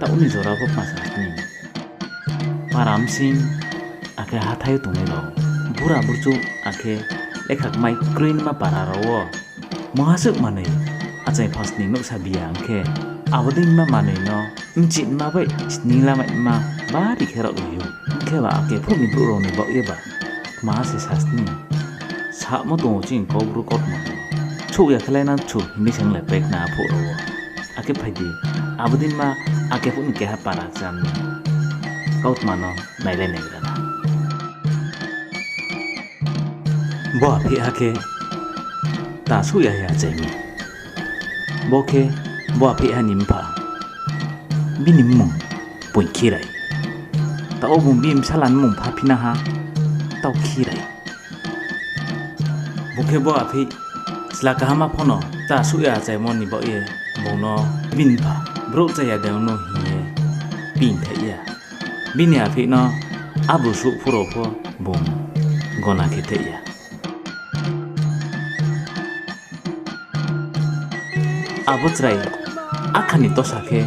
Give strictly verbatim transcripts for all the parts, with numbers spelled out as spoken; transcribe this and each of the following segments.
Taoh ni jora pho pasa ni. Para bsing, akhe hathái yo tongnai rao, bura burchouh, akhe lekha kmai kroinaima para rao wo mungha suh manoi, achai phasning nouhsa biya ong khe, abo dei ma manoi no bchihma bai sning lamaima bari khe raoh ri ou. Ong khe ba ake phuh ni brouh rao ni baoh ye ba kma se sasni. Samo tong ou chini Kaubru kautma no. Souh ya khe lai nang chu himbi se ong le pai khna phuh rao wo. Akhe phai di, abo dei ma ake phuh ni keha para kcham ni kautma no nailai naigra na. Bo aphih ha khe ta souh ya ya achai mi. Bo khe bo aphih ha ni mpha. Bini mmung Poikhirai. Taoh wo bung bini bsala ni mmung pha phi na ha, Taokhirai. Bung khe bo aphih chla kaham ma pho no ta souh ya achaimo ni baoh ye bung no bini mpha brouh chaya de ong no hing ye pingthaih ya. Bini aphih no abo suh phuh rao pho bung gona khe thaih ya. Abo chrai akha ni tosa khe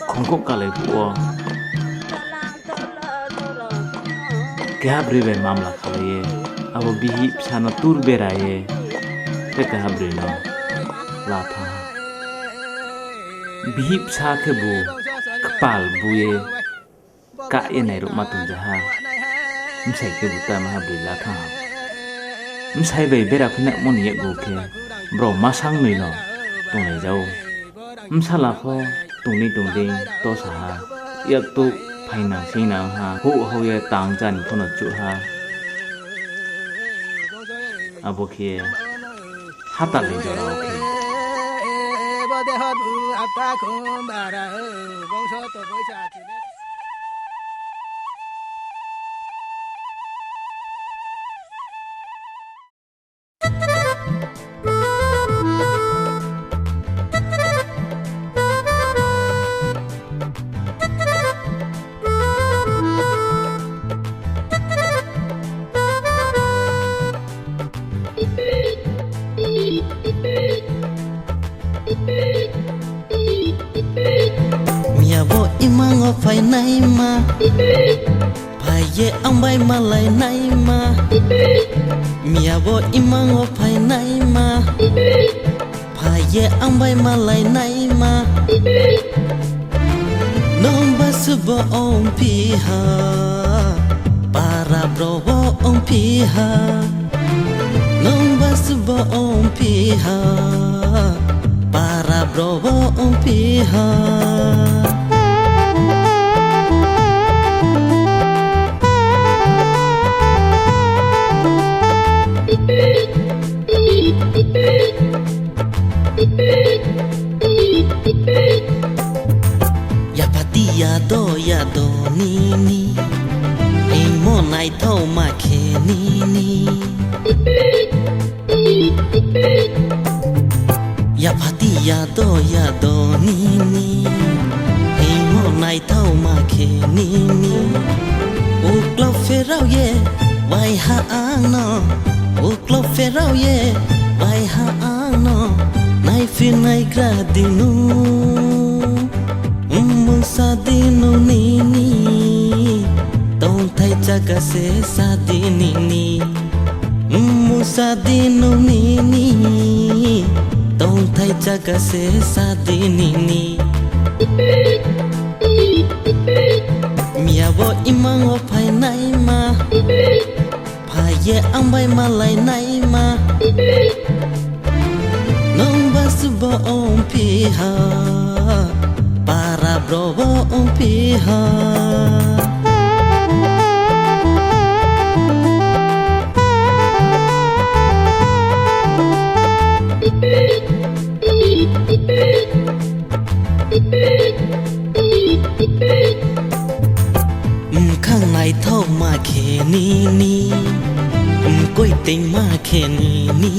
khongkhouh kalai phuh wo keha broi bai mamla khalai ye, abo bihih bsa no tur bera ye, tre keha broi no la thanng ha. Bihih bsa khebu kpal bu ye kah ye nairuhma tongja ha. Bsai khebu tma ha broi la thanng ha. Bsai bai bera khuinamo ni yakgu khe brao masangnoi no tonglai ja ou. Bsala pho tongdei tongdei tosa ha, yaktouh phainang seinang ha, houh hao ye tang chá ni pho no chuh ha. Abo khe hatal ni jora wo khe. Miya bo imang wo phainaima, phai ye ang bai malainaima. Miya bo imang wo phainaima, phai ye ang bai malainaima. Nungba subo ongphi ha, para bro wo ongphi ha. Nungba subo ongphi ha, para bro wo ongphi ha. Yaphati yado yado nini, hingmo naithaoma khe nini. Yaphati yado yado nini, hingmo naithaoma khe nini. Uklau pherao ye waiha ang no, uklau pherao ye waiha ang no, naiphi naigra di nung. Mmungsa di nung nini, tongthai jaga se sa di nini. Mmungsa di nung nini, tongthai jaga se sa di nini. Miya bo imang wo phainaima, phai ye ang bai malainaima. Nungba subo ongphi ha, para bro wo ongphi ha. Mkhang naithaoma khe nini, mkoitingma khe nini.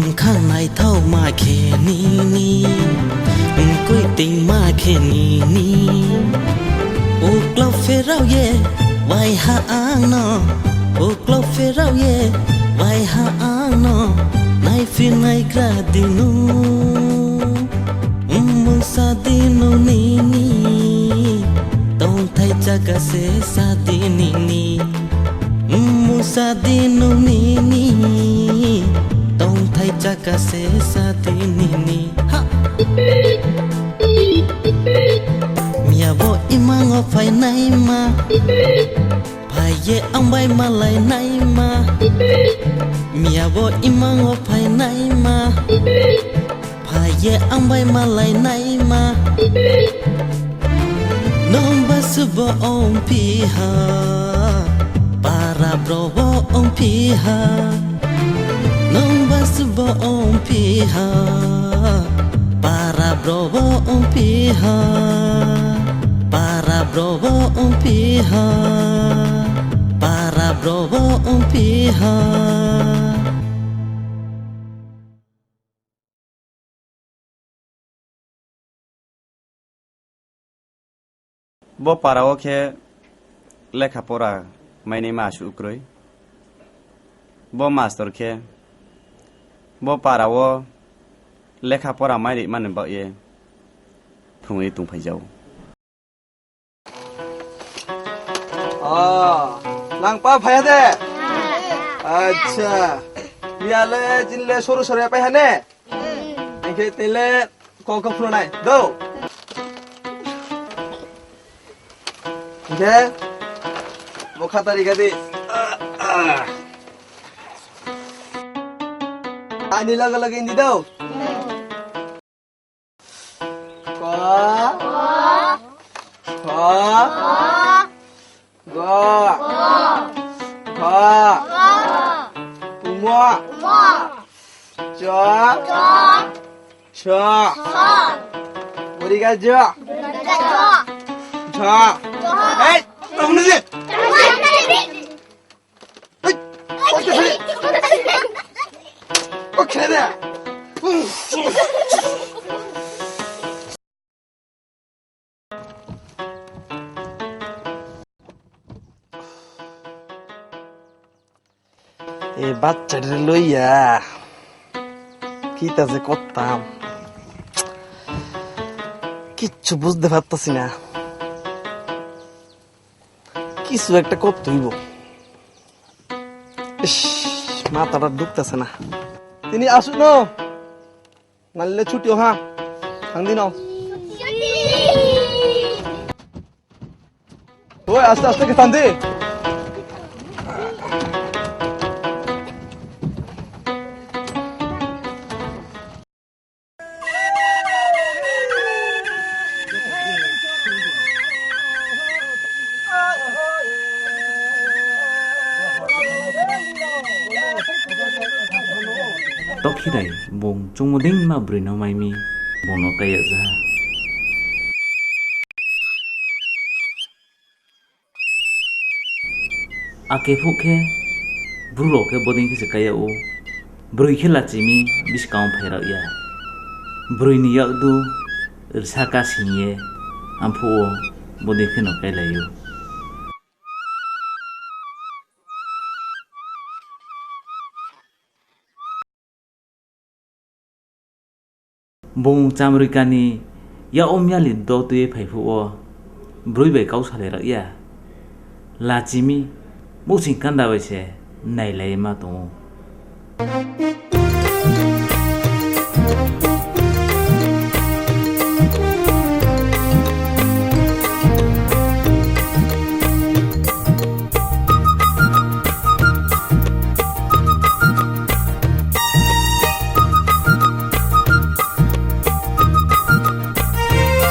Mkhang naithaoma khe nini, mkoitingma khe nini. Uklau pherao ye waiha ang no, uklau pherao ye waiha ang no. Binai gra di nung, mmung sa di nung nini, tongthai chaka se sa di nini. Mmung sa di nung nini, tongthai chaka se sa di nini. Ha! Miya bo imang wo phainaima, phai ye ang bai malai naima. Miya bo imang wo phainaima, phai ye ang bai malai naima. Nungba subo ongphi ha, para bro bo ongphi ha. Nungba subo ongphi ha, para bro bo ongphi ha. Para bro bo ongphi ha, para bro bo ongphi ha. Bo para wo khe lekha pora mainaima asuh kroi. Bo mastor khe bo para wo lekha pora mairima ni baoh ye phrung ye tongphai ja ou. O, nang pa phai ha de? Acha. Miya le, chini le soru soru ya pai ha ne? Hing khe tini le kau kau phnuh nai. Do. Hing khe, bo khata ri kha di. Ani loge loge indi do. Ko. Kho. Go. Gho. Umo. Cho. Cho. Bo ri kha jo. Jho. Hei, tong ni je. Hei, okay, okay. Okay de. E bachari loi ya. Kita je kortam. Kichu bujte partachi na. Kichu ekta korte hoibo. Ish, matha ta duktachi na. Tini asuh no. Nang le chuti o ha. Thang di no. Oi, aste aste khe thang di. Tokhirai bung chungmo dei ma broi no mai mi, bung no kai yag ja ha. Ake phuh khe, bru rao khe bodei khe se kai yag ou, broi khe lachi mi buskang wo phai rag ya. Broi ni yakdu rsa kasing ye, amphuh wo bodei khe no kailai ou. Bung chamroi ka ni yak wo miali do tui ye phai phuh wo, broi bai kau salai rag ya. Lachi mi, muhsing kanda bai se nailai ma tong ou.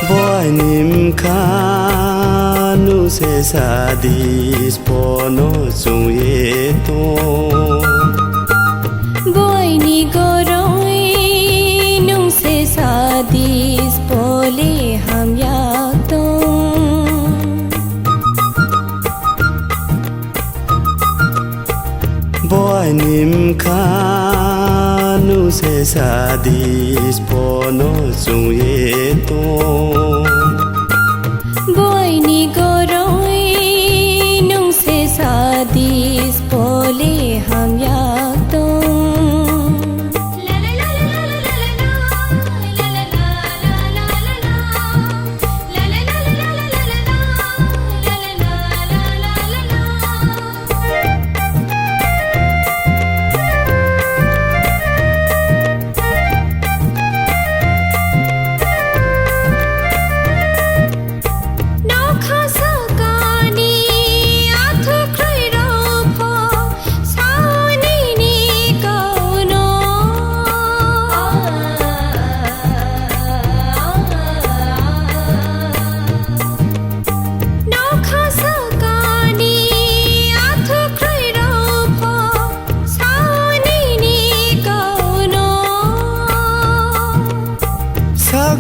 Bo aini bkha nung se sa di, sbo no chung ye tong. Bo aini goroi nung se sa di, sbo le hamya tong. Bo aini bkha nung se sa di, sbo no chung ye tong. Bo aini goroi nung se sa di, sbo le hamya tong.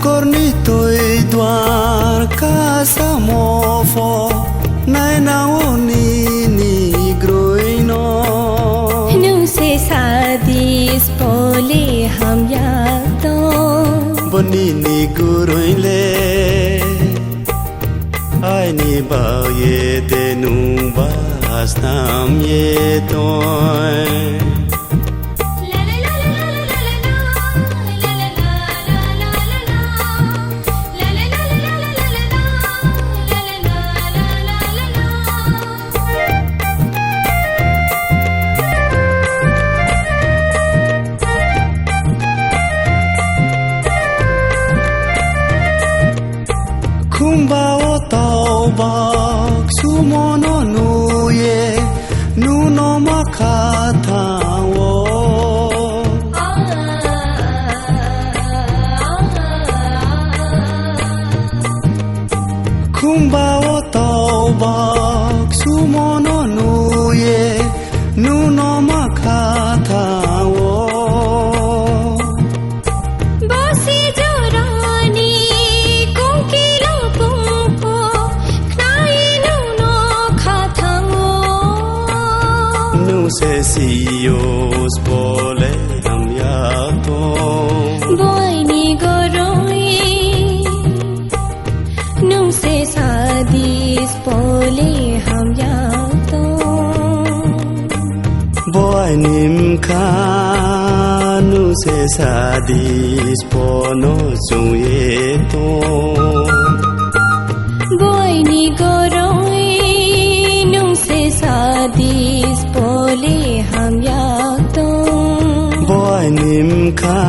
Korni toi duar kasamo pho, nainang ou nini groi no. Nung se sa di, sbo le hamya tong. Bo nini groi le, aini baoh ye de nungba snam ye tong. Khumba wo tau ba ksumo no nuh ye, nung no ma khathang ou. Khumba wo tau ba ksumo no nuh ye, nung no ma khathang ou. Bo si jora ni kongkilo pung pho, khnai nung no khathang ou. Nung se si yo, sbo le hamya tong. Bo aini groi, nung se sa di, sbo le hamya tong. Bo aini bkha, nung se sa di, sbo no choung ye tong. Bo aini groi, nung se sa di, sbo le hamya tong. Bo aini bkha,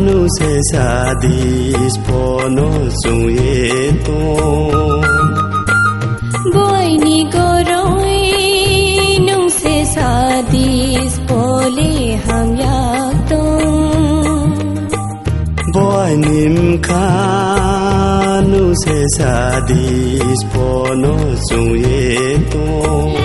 nung se sa di, sbo no choung ye tong. Bo aini groi, nung se sa di, sbo le hamya tong. Bo aini bkha, nung se sa di, sbo no choung ye tong.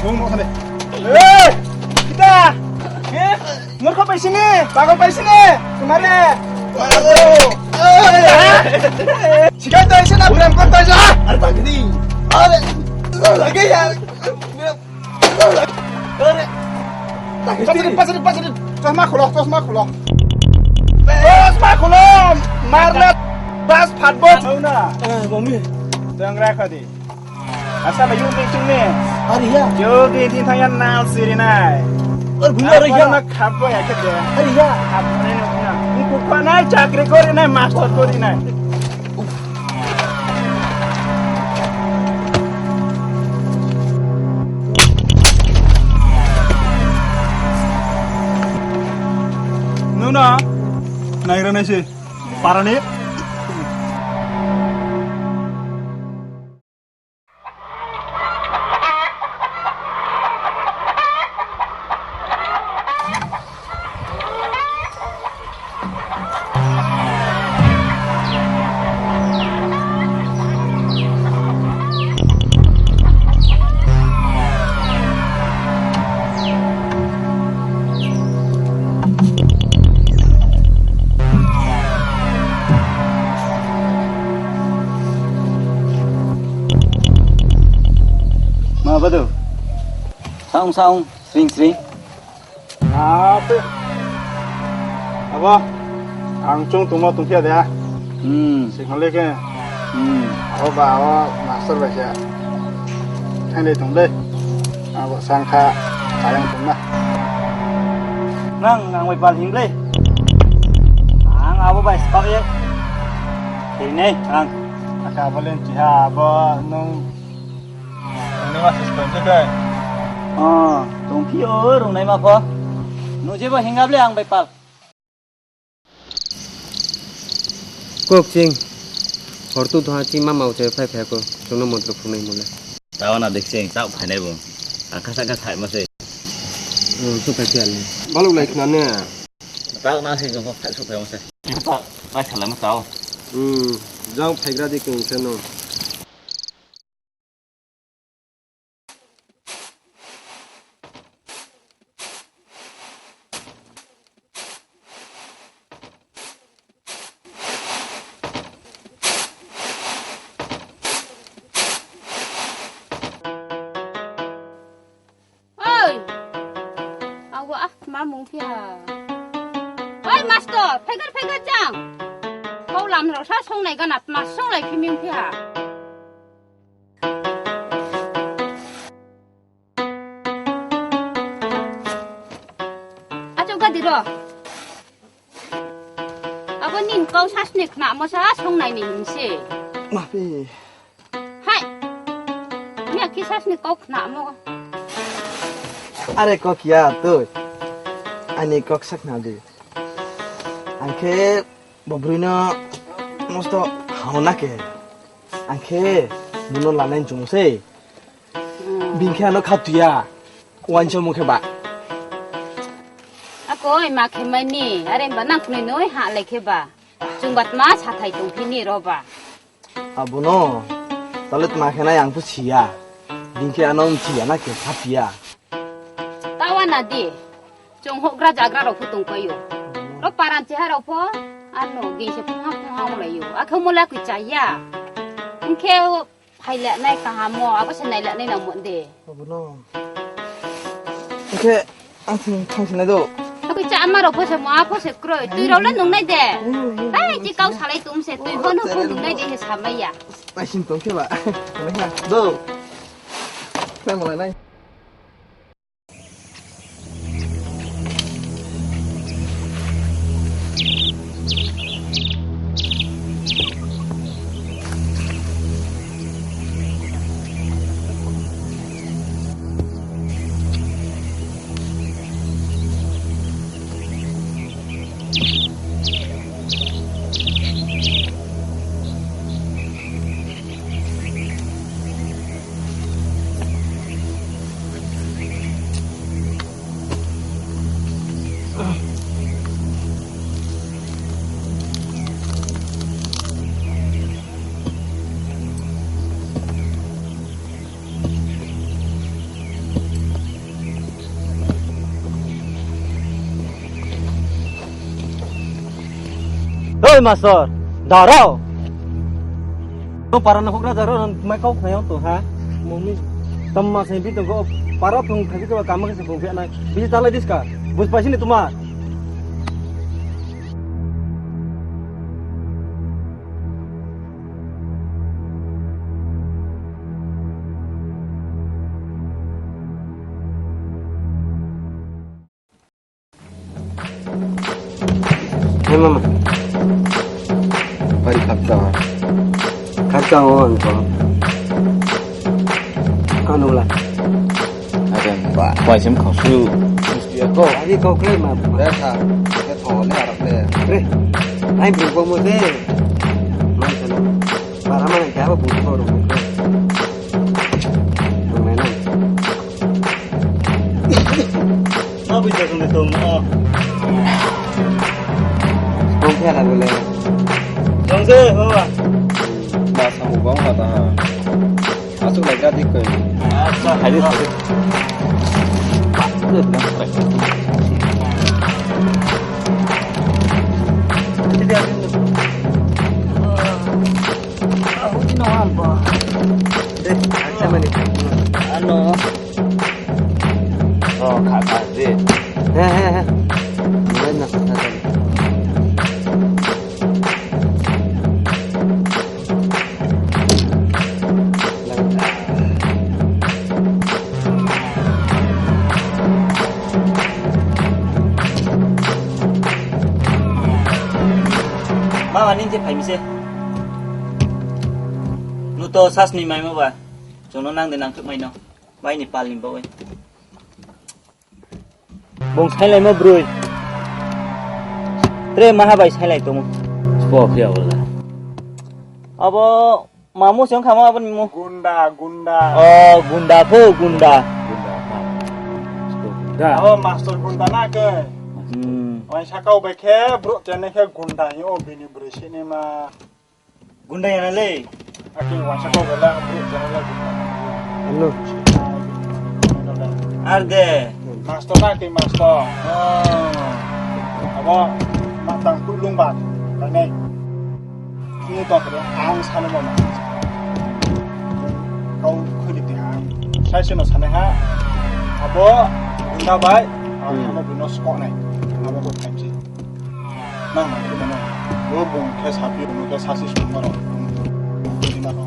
Bung no thane. Eh, kita. Eh, murkho paisini, pagol paisini. Kumare. Sikai to isi na prem kor to ja. Are tak di. Are. Lagi ya. Are. Pasari, pasari, pasari. Chosma khulo, chosma khulo. Chosma khulo. Marna. Bas phatbo. Ano na. Eh, bomi. Tang rakha di. Asa la yung ting ting ni. Are ya. Yo di di thang yan nal siri nai. Ar bhuna are ya. Na khap ko ya khe de. Are ya. Khap ko ni na. Ni ko pa nai chakri kori nai, master kori nai. Nuna, naigra nai se, parani. Ma badu. Saung saung, sring sring. Ape. Abo, ang chung tongmo tongphi ya de. Hmm. Sikhang le khe. Hmm. Abo ba, abo master bai se. Thanglai tong le. Abo sangkha, ayang tong na. Nang, ang bai pal hing le. Ang abo bai spak ye. Khe ne, ang. Aka abo len chiha, abo nung Rungnaima se tong se kai. O, tongphi o, rungnaima pho. Nung jebo hingab le ang bai pal. Kok ching. Hor tu tongha ching mama uchai phai phai ko. Chungno montro phunai mole. Tao na dik ching, tao phainai bo. Ang kasa kasa ma se. Hmm, tu phai phai le. Balok lai khna ne. Tao na se jong phai so phai ma se. Tao, tao salai ma tao. Hmm, jang phaigra di kung se no. Oi! Awa, ah, tma mung phi ha? Oi, master, phegar, phegar jang. Kau lam rao sa songnai gana, tma songlai phi mung phi ha? Achouh gadi ro. Abo nini kau sasni khnamo sa songnai ni hing se. Ma phi. Hai. Ni akhe sasni kau khnamo. Are kok ya tui. Ani kok sa khna di. Ang khe bo broi no mosto hao na khe. Ang khe bung no lanai chung se. Hmm. Bini khe ano khatui ya. Uaingsouhmo khe ba. Ako, oi ma khe mai ni, are ba nang knoi noi ha lai khe ba. Chung ba tma sathai tongphi ni ro ba. Abo no, tale tma khe nai ang pho si ya. Bini khe ano mchi ya na khe khatui ya. Tawa na di. Chung houhgra jagra rao pho tongpai ou. Ro paran chiha rao pho, ano bini se phungha phungha onglai ou. Akhe mo la kui cha ya. Hing khe Phai le nai kaham mo, abo se nai le nai nang mo de. Abo no. Hing khe ang thang, thang sinai do. Abo cha ama rao pho se mo, apho se kroi. Tui rao le nung nai de. Hmm, hmm, hai, hmm, chi kau salai tum se, tui pho no pho nung nai de he samai ya. Nai sin tong khe ba. Nai ha. Do. Nai mo nai. Mastor, daro. To para no hokra daro, mai kau khnai to ha. Mami, tam ma sai bi to go, para thung khai bi to kama khe se bung phe nai. Bi ta lai diska. Bus paisi ni tuma. Hey, mama. Bari khakchang. Khakchang o ang ko. Kanu la. Ada ba. Wai sem khau su. Ko. Ari kau kle ma. Re kha. Ke tho le arap le. Re. Ai bu ko mo de. Mai sa lo. Para mana kya ba bu ko ro. Mai na. Ma bui ja sung de tong o. Bung khe la bole. Jong se ho ba. Ma sa mu bang ma ta. Asuk lai ka dik ko. Acha, hai de. Ahu di no am ba. Acha mani. Ano. Oh, kha kha de. He, he, he. Mana kha kha de. Mama, nini je phai mi se. Nung to sasni maimo ba. Chung no nang de nang thuk mai no. Mai ni pal ni baoh. Bung sailaimo broi. Tre maha bai sailai tongmo. Spo khe abo la. Abo mamu se ong kha mo abo ni mu. Gunda, gunda. O, gunda pho, gunda. Gunda, ma. Spo gunda. Abo mastor gunda na khe. Hmm. Waisa kau bai khe brouh chene khe gunda hing o bini broi se ni ma. Gunda ya na le. Aki waisa kau bai la brouh chene le gunda. Ano. Ar de. Mastor na ki mastor. Oh. Abo ma tang tu lung ba. Tang ne. Kini to kre ang sano ma ma. Kau khudi ti ang. Sai se no sanai ha. Abo gunda bai. Ang ano bino skok nai. Abo ko thaim si. Nang nang khe mano. Bo bung khe sapi bung khe sasi sung mano. Bung khe di mano.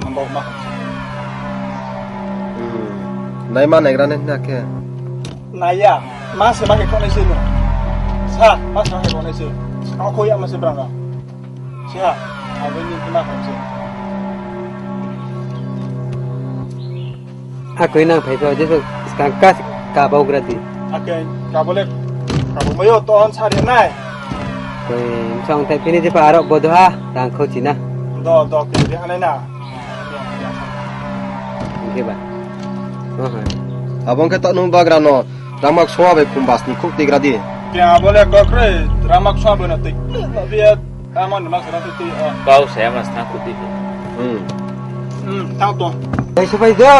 Ang bo ma. Hmm. Nai ma naigra nai na khe. Nai ya. Ma se ma khe khonai se no. Sa, ma se ma khe khonai se. Ang kho ya ma se brang na. Siha, abo ni khe ma khon se. Akoi nang phai phai, jesu skang ka, ka bau gra di. Ake, ka bole, ka bo mayo to on sari nai. Koi, msong thai phini jepa arok bodo ha, tang khau china. Do, do, ke di hanai na. Oke ba. Oh, ha. Abo khe to nung bagra no, ramak soa bai khum bas ni khuk tigra di. Ke abo le kok re, ramak soa bai no tik, bi Tamo ni ma sara tei tei, o. Kau saya ma stang kuti. Hmm. Hmm, tang tong. Dai sapai do.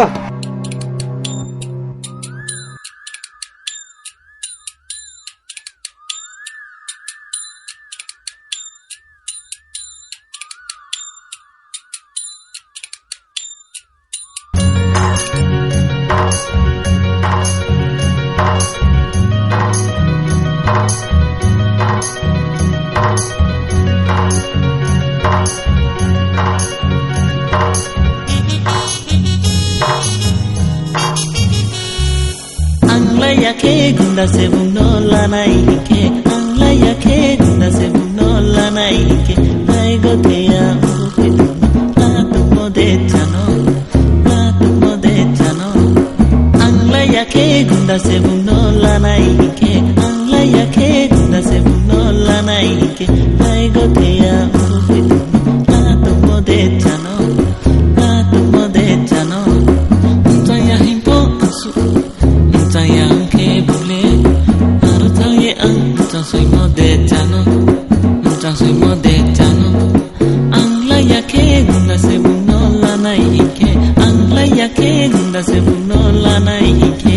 Ang lai ya khe gunda se bung no lanai hing khe, ang lai ya khe gunda se bung no lanai hing khe, lai go the ya o khe tong, la tongmo de chano, la tongmo de chano. Ang lai ya khe gunda se bung no lanai hing khe, ang lai ya khe gunda se bung no lanai hing khe, lai go the ya o khe tong, la tongmo de chano, la tongmo de chano. Mchang ya hing pho asu. Mchang ya hing khe bung le, aro chang ye ang mchang soimo de chano, mchang soimo de chano. Ang lai ya khe gunda se bung no lanai hing khe, ang lai ya khe gunda se bung no lanai hing khe.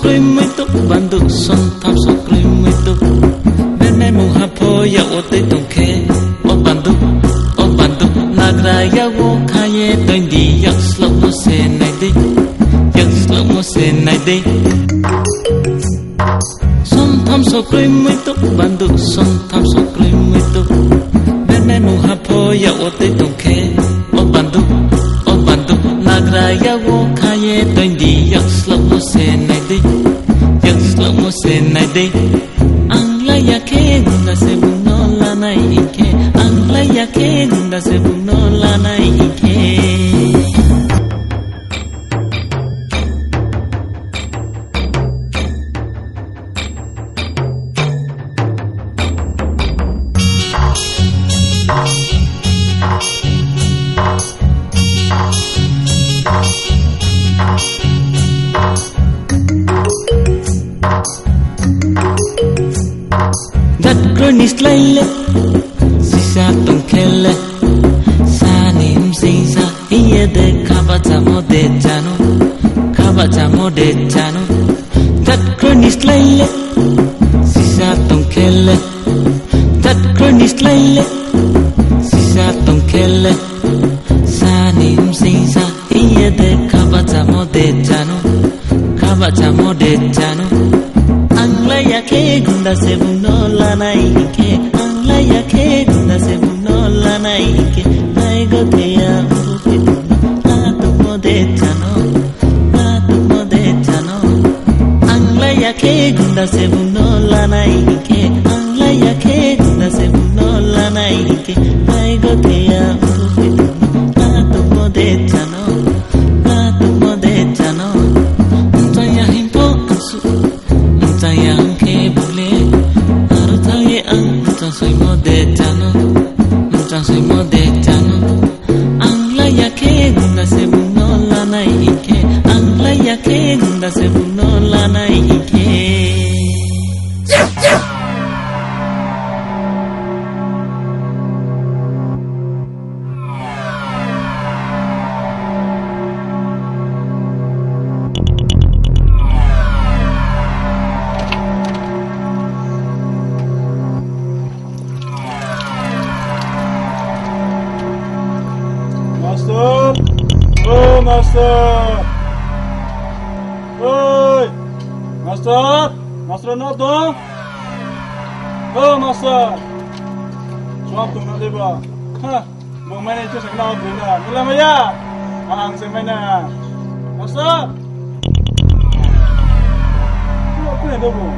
Kroimoi tou bandu, sonthamso kroimoi tou. Bene mungha pho yak wo tui tong khe, o bandu, o bandu, nagra yak wo kha ye toing di, yak slopmo se nai dei, yak slopmo se nai dei. Sonthamso kroimoi tou bandu, sonthamso kroimoi tou. Bene mungha pho yak wo tui tong khe, o bandu, o bandu, nagra yak wo kha ye toing di, yak slopmo se nai dei, yak slopmo se nai dei. Ang la ya khe gunda se bung no lanai hing khe, ang la ya khe gunda se bung no lanai hing khe. Jat kroi ni slái le sisa tong khe le, sa ni bsing sa hing ye de khabachamo de chano, khabachamo de chano. Jat kroi ni slái le sisa tong khe le, jat kroi ni slái le sisa tong khe le, sa ni bsing sa hing ye de khabachamo de chano, khabachamo de chano. Ang la ya khe gunda se bung no lanai hing khe, ang la ya khe gunda se bung no lanai hing khe, nai go the ya bung phi tong no, la tongmo de chano, la tongmo de chano. Ang la ya khe gunda se bung no lanai hing khe, ang la ya khe gunda se bung no lanai hing khe, nai go the ya bung phi tong no, la tongmo de chano, la tongmo de chano. Mchang ya hing pho ang su, mchang ya hing khe bung le, aro thang ye ang mchang soimo de chano, mchang soimo de chano. Ang la ya khe gunda se bung no lanai hing khe, ang la ya khe gunda se bung no lanai hing khe. Master! O master! Oi! Master! Master no tong? O master! Suam tong na dei ba? Ha! Bung mai nai chu seng na, bung na. Mula maya. Ang seng mai na. Master. Mula kune do bung.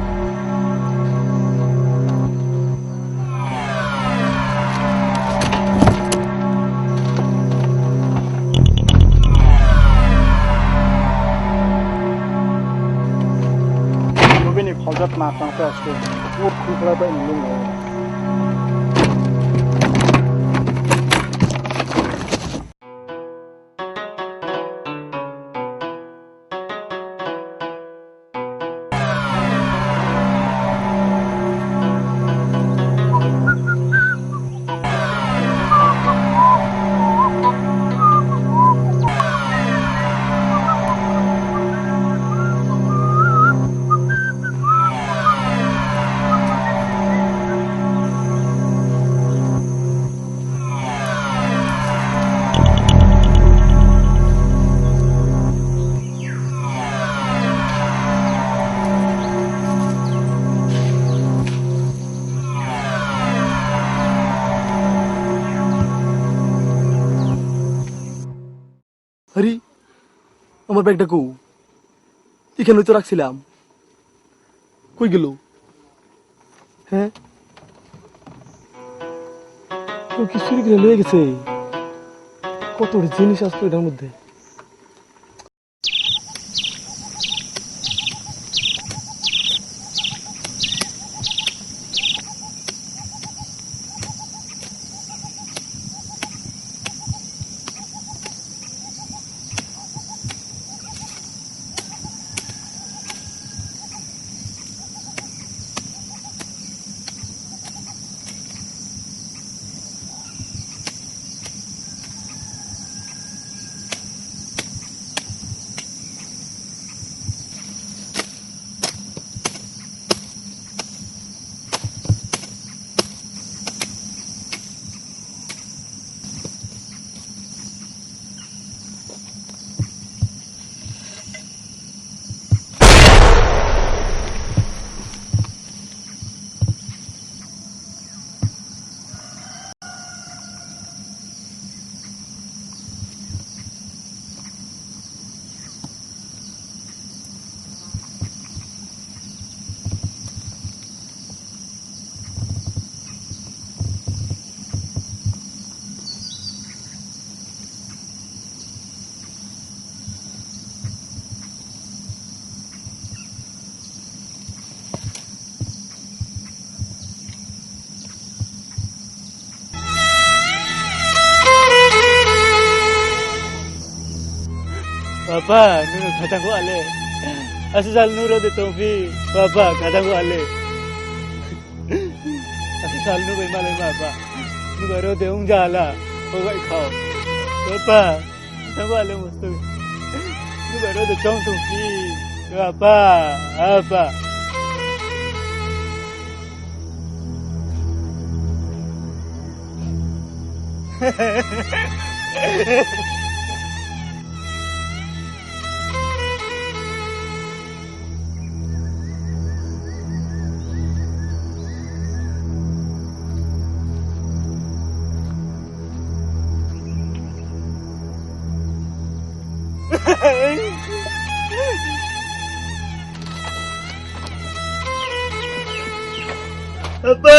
Bini kholjak ma tang pe aste. Mur khulkla bai ni lung. আরে, আমার ব্যাগটা কো? এখানে তো রাখছিলাম। কই গেল? হ্যাঁ? ও কি চুরি করে লয়ে গেছে? কত জিনিস আসতো এটার মধ্যে। Apa, nung no khatang wa le. Asuh sal nung ro de tongphi. Apa, khatang wa le. Asuh sal nung bai malai ma apa. Nung bai ro de ong ja la. Ogai khao. Apa, khatang wa le mustu. Nung bai ro de tong tongphi. Apa, apa. Apa!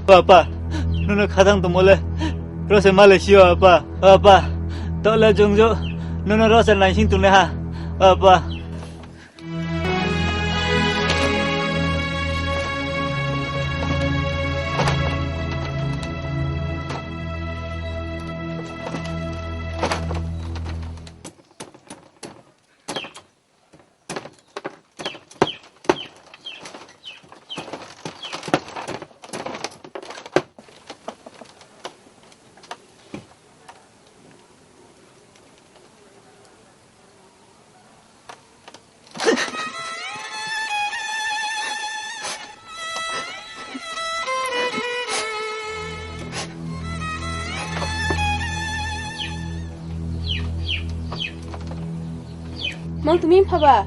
Apa, nung no khatang tongmo le, ro se malai si o apa, apa, to le jung jo, nung no ro se naising tongnai ha, apa. Mang tongmi pha ba?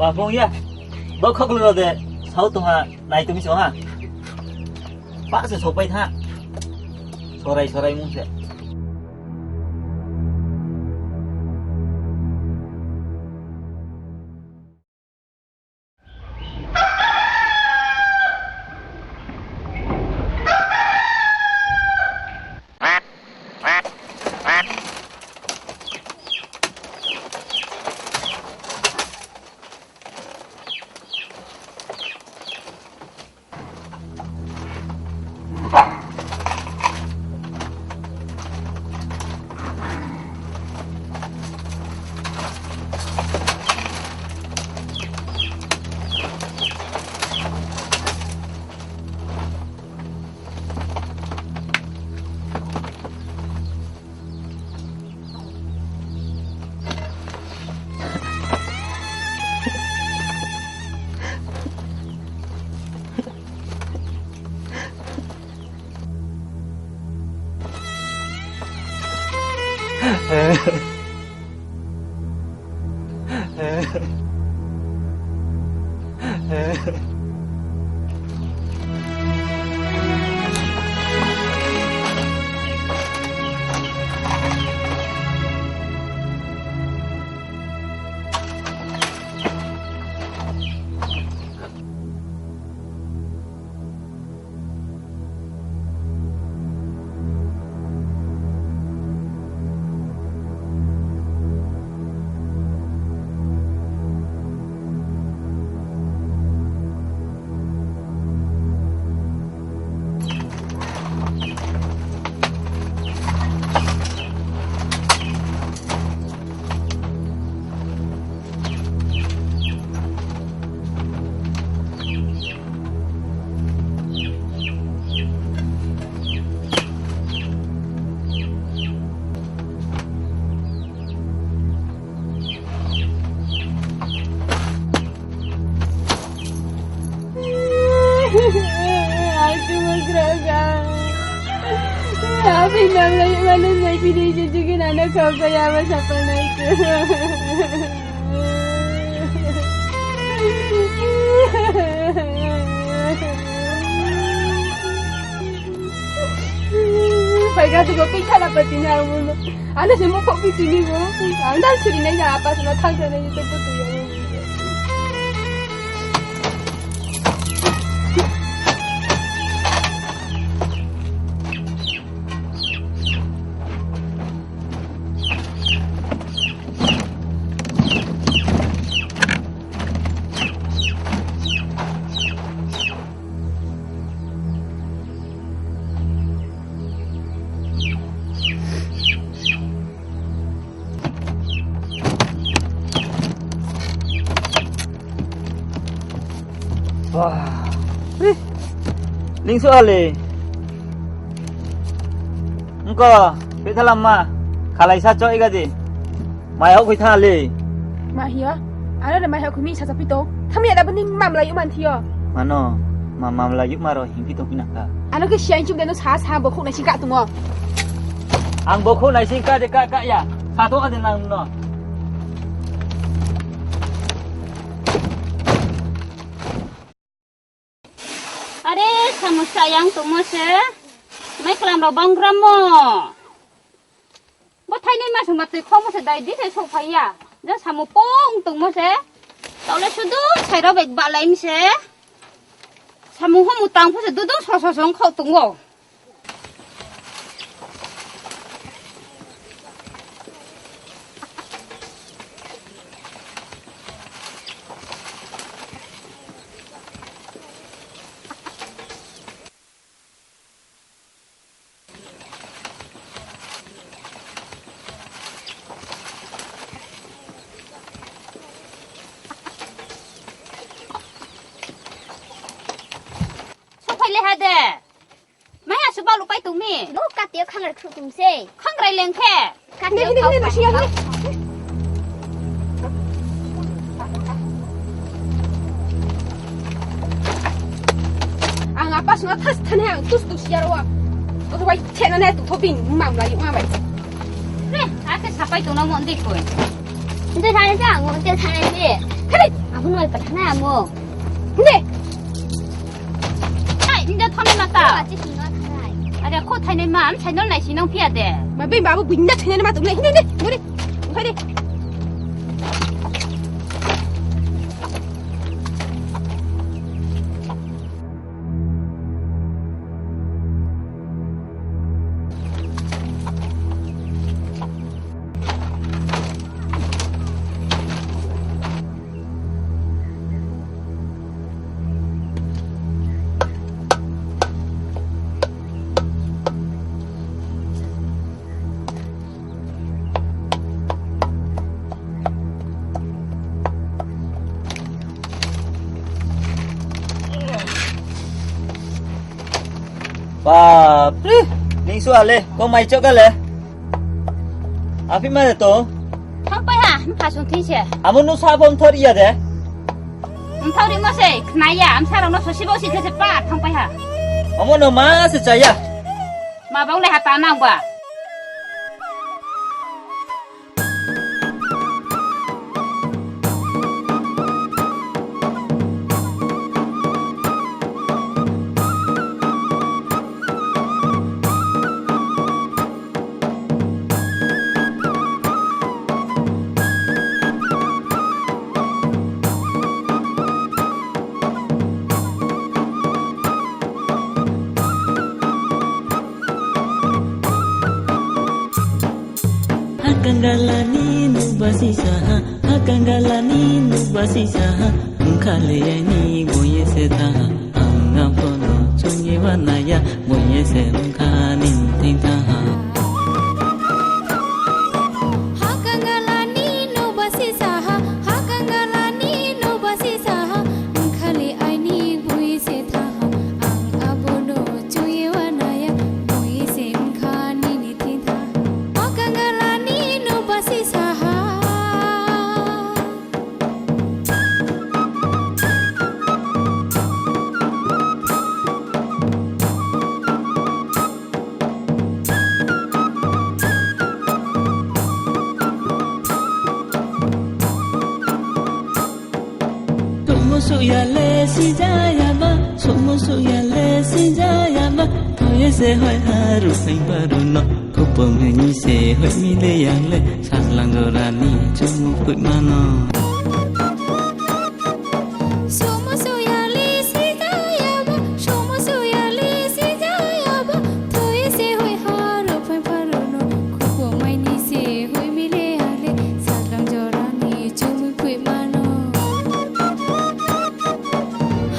Ma phung ya. Bo khoklu ro de, sao tong ha, nai tongmi so ha. Pa se sopai tha. Sorai, sorai mung se. Aku mau kerja. Apa yang lagi mana lagi ni, juga anak kau kaya apa siapa nak itu. Phai ga tu bo ping kha na pa tini ang mo no. Ano se mo pho pi tini bo. Ang dan suri nai na apa se ma thang thang nai se pho tu ya. Wa. Ri. Ningsuh ha le. Ngko, phe thalam ma. Khalai sa choi ga di. Mai hok khui tha le. Ma hi yo. Ano de mai hok khui mi sa sa pi tong. Tham ya da bo ni mamla yuma thi yo. Mano, ma mamla yuma ro hing pi tong pi na kha. Ano khe siang chung de no sa sa bo khouh nai sing ka tong o. Ang bo khouh nai sing ka de ka ka ya. Sa tong a de nang no. Are, samung sa yang tongmo se. Mai klam rao bang gram mo. Bo thainai ma sung ma tui khomo se dai di se souhphai ya. Je samung pong tongmo se. Taoh le sudu sai rao bai bahlai mi se. Samung homu tang pho se dudu so so so ong khouh tong o. Souhphai le ha de. Mai asuh baluh pai tong mi. Bo kati yo khangrai khruh tong se. Khangrai leng khe. Kati yo khau pai. Ang apa sung a thas thanai ang tus tus ya ro. Ko bai chena ne tu thobing mamla yuma bai. Re, akhe sapai tong no mo ndi koi. Ndi thanai sa ang ndi thanai ni. Khali. Abo noi pa thanai amo. Ndi. Ai, nda thanai ma ta. Achi sing no thanai. Are kho thainai ma, am sainol nai sinong phi ya de. Ma bini babu bini na thainai ma tu le. Hindi, hindi, hindi. Hindi. Bapre, ningsuh ale, ko mai chok ale. Aphi ma to? Thangpai ha, mpha sung thing se. Amo no sa bom thor iya de. Mthao ri mo se, khna ya, amsa rao no sosi bo si the se pa, thangpai ha. Amo no ma se chaya. Ma bau le ha ta nang ba. Hakangala ni nuba sisa ha, hakangala ni nuba sisa ha, bkhali aini boye se tha ha, ang abono chungye wanaya, boye se bkhani thing tha ha. Hakangala ni nuba sisa ha, hakangala ni nuba sisa ha, bkhali aini boye se tha ha, ang abono chungye wanaya, boye se bkhani ni thing tha. Hakangala ni nuba sisa ha. Suhmu suh ya le sija ya ma, suhmu suh ya le sija ya ma, Ye se hoih ha ruhphaing baru no, khupomai ni se hoih mi le yang le, saslang jora ni chungmung phoihma no. Somo soya le sijaya bo, somo soya le sijaya bo, thoi se hoih ha ruhphaing baru no, khupomai ni se hoih mi le yang le, saslang jora ni chungmung phoihma no.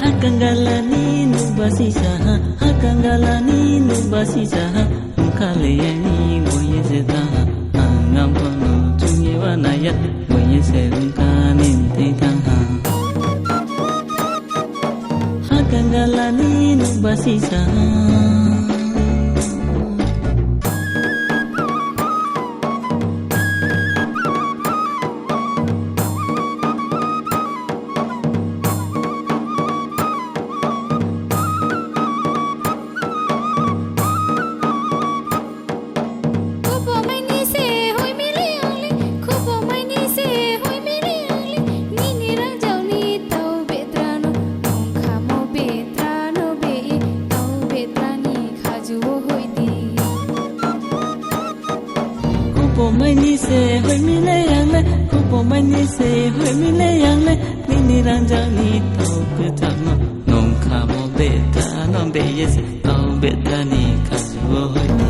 Ha kangala ni nouh ba sisa ha, ha kangala ni nouh ba sisa ha, ongkha le ya ni bo ye se thanng ha, ang ang pho no chung ye wa nai ya, bo ye se ongkha ni thing thanng ha. Ha kangala ni nouh ba sisa ha. Khupomai ni se hoih mi le ang le, khupomai ni se hoih mi le ang le, nini rangzag ni tau betra no, nung khamo betra no be, tau betra ni khaju wo hoih di. Khupomai ni se hoih mi le yang le, khupomai ni se hoih mi le yang le, nini rangzag ni tau betra no, nung khamo betra no be ye se, tau betra ni khaju wo hoih di.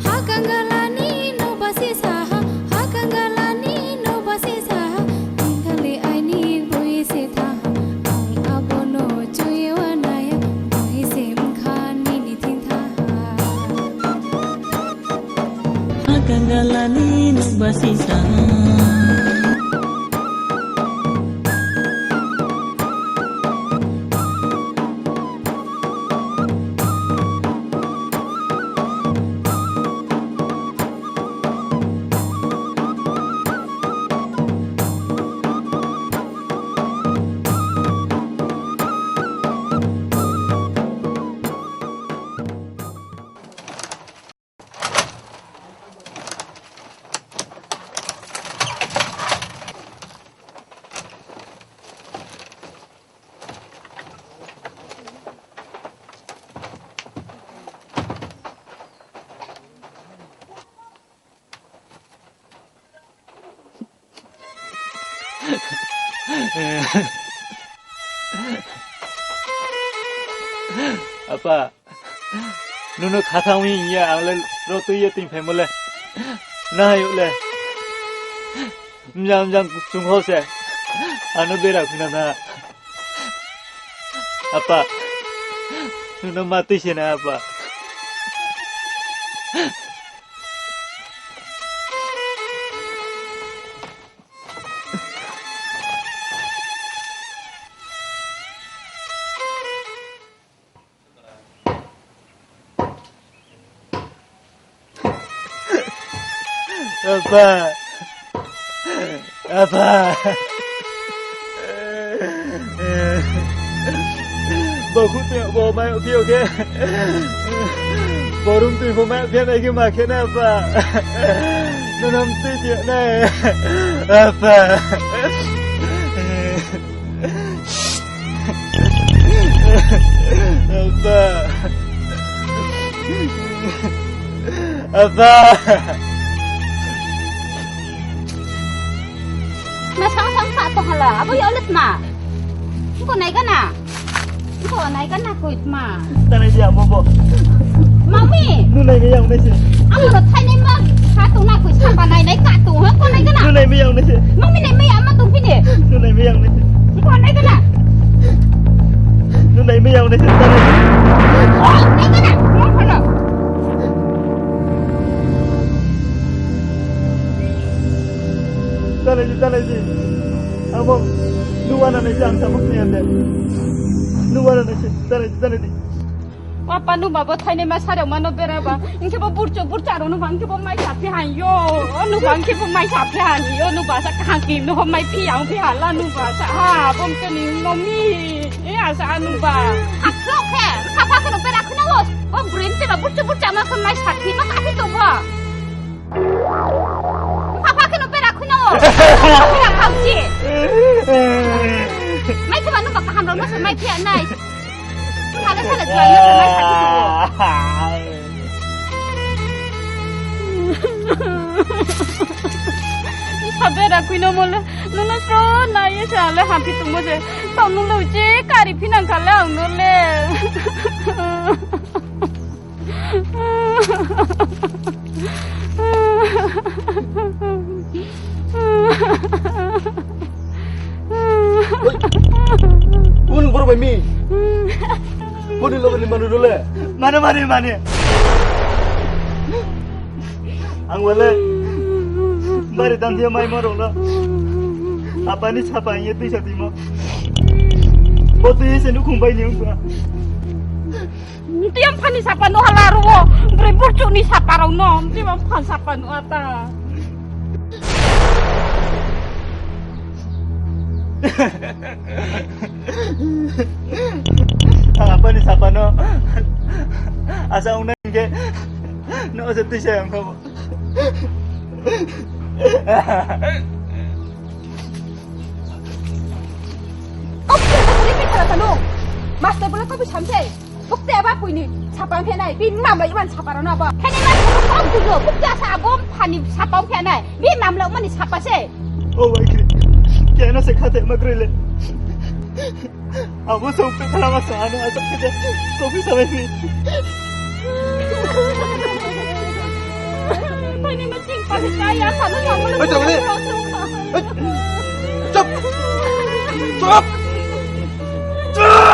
Ha kangala ni nouh ba sisa ha, ha kangala ni nouh ba sisa ha, ongkha le aini bo ye se thanng ha, ang abo no chung ye wa nai ya, bo ye se ongkha nini thing thanng ha. Ha kangala ni nouh ba sisa ha. Apa, nung no khathang mi hing ya, ang le ro tui ye toingphaimo le. Nahai ou le. Mjang mjang chungkho se. Ano bera khuna na. Apa, nung no ma tui se na apa. Apa. Apa. Bo khu tui bo mai phi khe. Bo rum tui bo mai phi nai khe ma khe na apa. Nonam tui tui nai. Apa. Apa. Apa. Na sang sang sa tong hala, abo ya le tma. Engko nai gana. Engko nai gana koi tma. Tanai dia mo bo. Mami. Nung nai mi yang nai se. Amo no thainai ma. Sa tong na koi sapa nai nai ka tong ha ko nai gana. Nung nai mi yang nai se. Mami nai mi ama tong phi de. Nung nai mi yang nai se. Engko nai gana. Nung nai mi yang nai se. Tanai. Oh, nai gana. Mo phala. Tanai di, tanai di. Abo, nung wana nai se ang tamo kniya de. Nung wana nai se, tanai di, tanai di. Apa nung ba bo thainai ma sarao ma no bera ba. Hing khe bo burcho burcha rao nung ba hing khe bo mai sa phi han yo. O nung ba hing khe bo mai sa phi han yo. Nung ba sa kaham khe nung bo mai phi yang phi hala nung ba sa ha. Bo mte ni mo mi. E asa nung ba. Haklo khe, sapa khe no bera khna wo. Bo brin te ba burcho burcha ma khe mai sa phi ma ka phi to ba. Papa khe no bera khuina o. Bera khauchi. Mai khe ba nung ba kaham rao no se mai phi ya nai. Sale sale jual no samai sa khe tubu. Sabe ra kui no mole, nono sro nai ye sale hamphi tongmo se. Tao nung lo je kari phinang kha le ang no le. Oi. Bung boro bai mi. Boni loge ni manu dole. Mane, mane, mane. Ang wale. Bari dan dia mai maro lo. Apa ni sapa ye tui sa timo. Bo tui se nukhung bai ni ungkha. Mti yang phani sapa no hala ro, bre burchuk ni sapa rao no, mti yang phan sapa no ata. Apa ni sapa no, asa ong nai ke, no se tui sa yang kau. Kau phi kau phi kau phi kau phi. Master bole kau phi samse. Bukti aba pui ni sapa phe nai. Bini mamla iman sapa rao no abo. Khe ni master kau phi lo. Bukti asa abo phani sapa phe nai. Bini mamla mani sapa se. O bai kri. Kena se khate ma kri le. Abo song pe khala ma sa ano asa khe. Kau phi sa bai kri. Thaini ma ching pa ni kaya sa no sa mo. Oi, tong ni. Oi. Chup. Chup. Chup.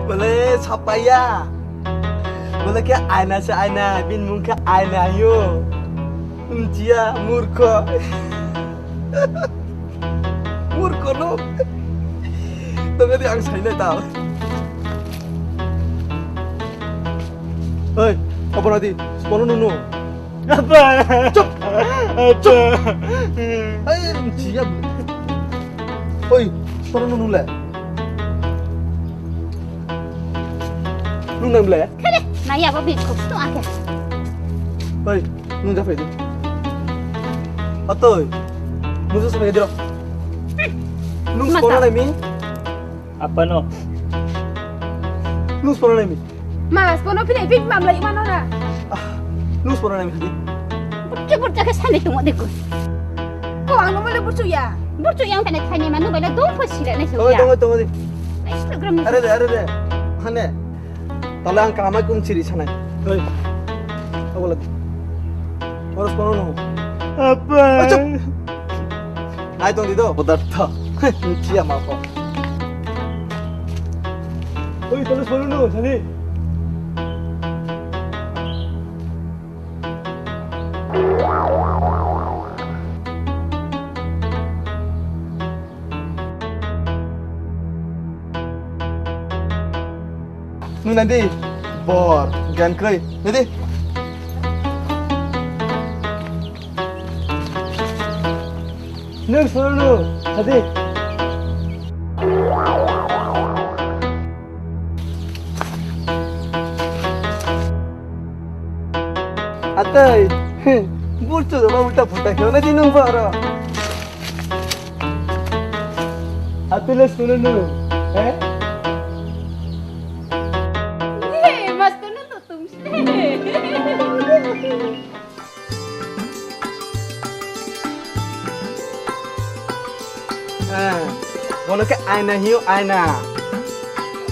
Bole sapa ya. Bole khe aina se aina, bini mung khe aina yo. Mchiya, murkho. Murkho no. Tong di ang sai nai ta. Oi, apa nadi? Spono nunu. Apa? Chup! Apa? Chup! Hei, mchiya. Oi, spono nunu le. Nung nang le? Khe de, nai ya bo bini khuk tu akhe. Oi, nung ja phai di. Atoi, nung ja phai di ro. Nung spono nai mi? Apa no? Nung spono nai mi? Ma, spono phi nai, phi mamla ima no na. Ah, nung spono nai mi di. Burchuk burchuk khe sani tongmo de ko. Ko ang no mole burchuk ya. Burchuk yang khe nai thaini ma nung bai le dong pho sila nai se ya. Tongo, tongo, tongo di. Are de, are de. Hane. Tale ang kaham khe kum chiri sanai. Oi. Abo la. Oro spono no. Apa? Oi, chup. Nai tong di do, podartho. Mchiya ma pho. Oi, tale spono no, sani. Nung nai di, bor, gan kroi, nai di. Nung suru nung, nai di. Atoi, burchuk rao ba ulta pulta khe nai di nung boro. Atoi le sunu nu, eh? Ye, master no to tum se. Ah, bono khe aina hing ou, aina.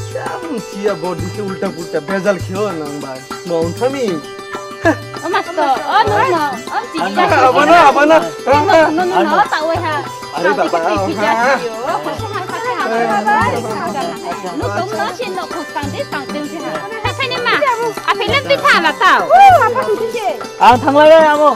Siya, siya, body khe ulta pulta bejal khe o nang ba. Mong thami. O master, o nung no, o chini. Abo no, abo no. Nung no, nung no, ta wai ha. Are baba, ha. Nung tong no sin no khos tang de tang teng se ha. Hai, hai ni ma. Aphei le tui tha la tao. Ang thang la le amo.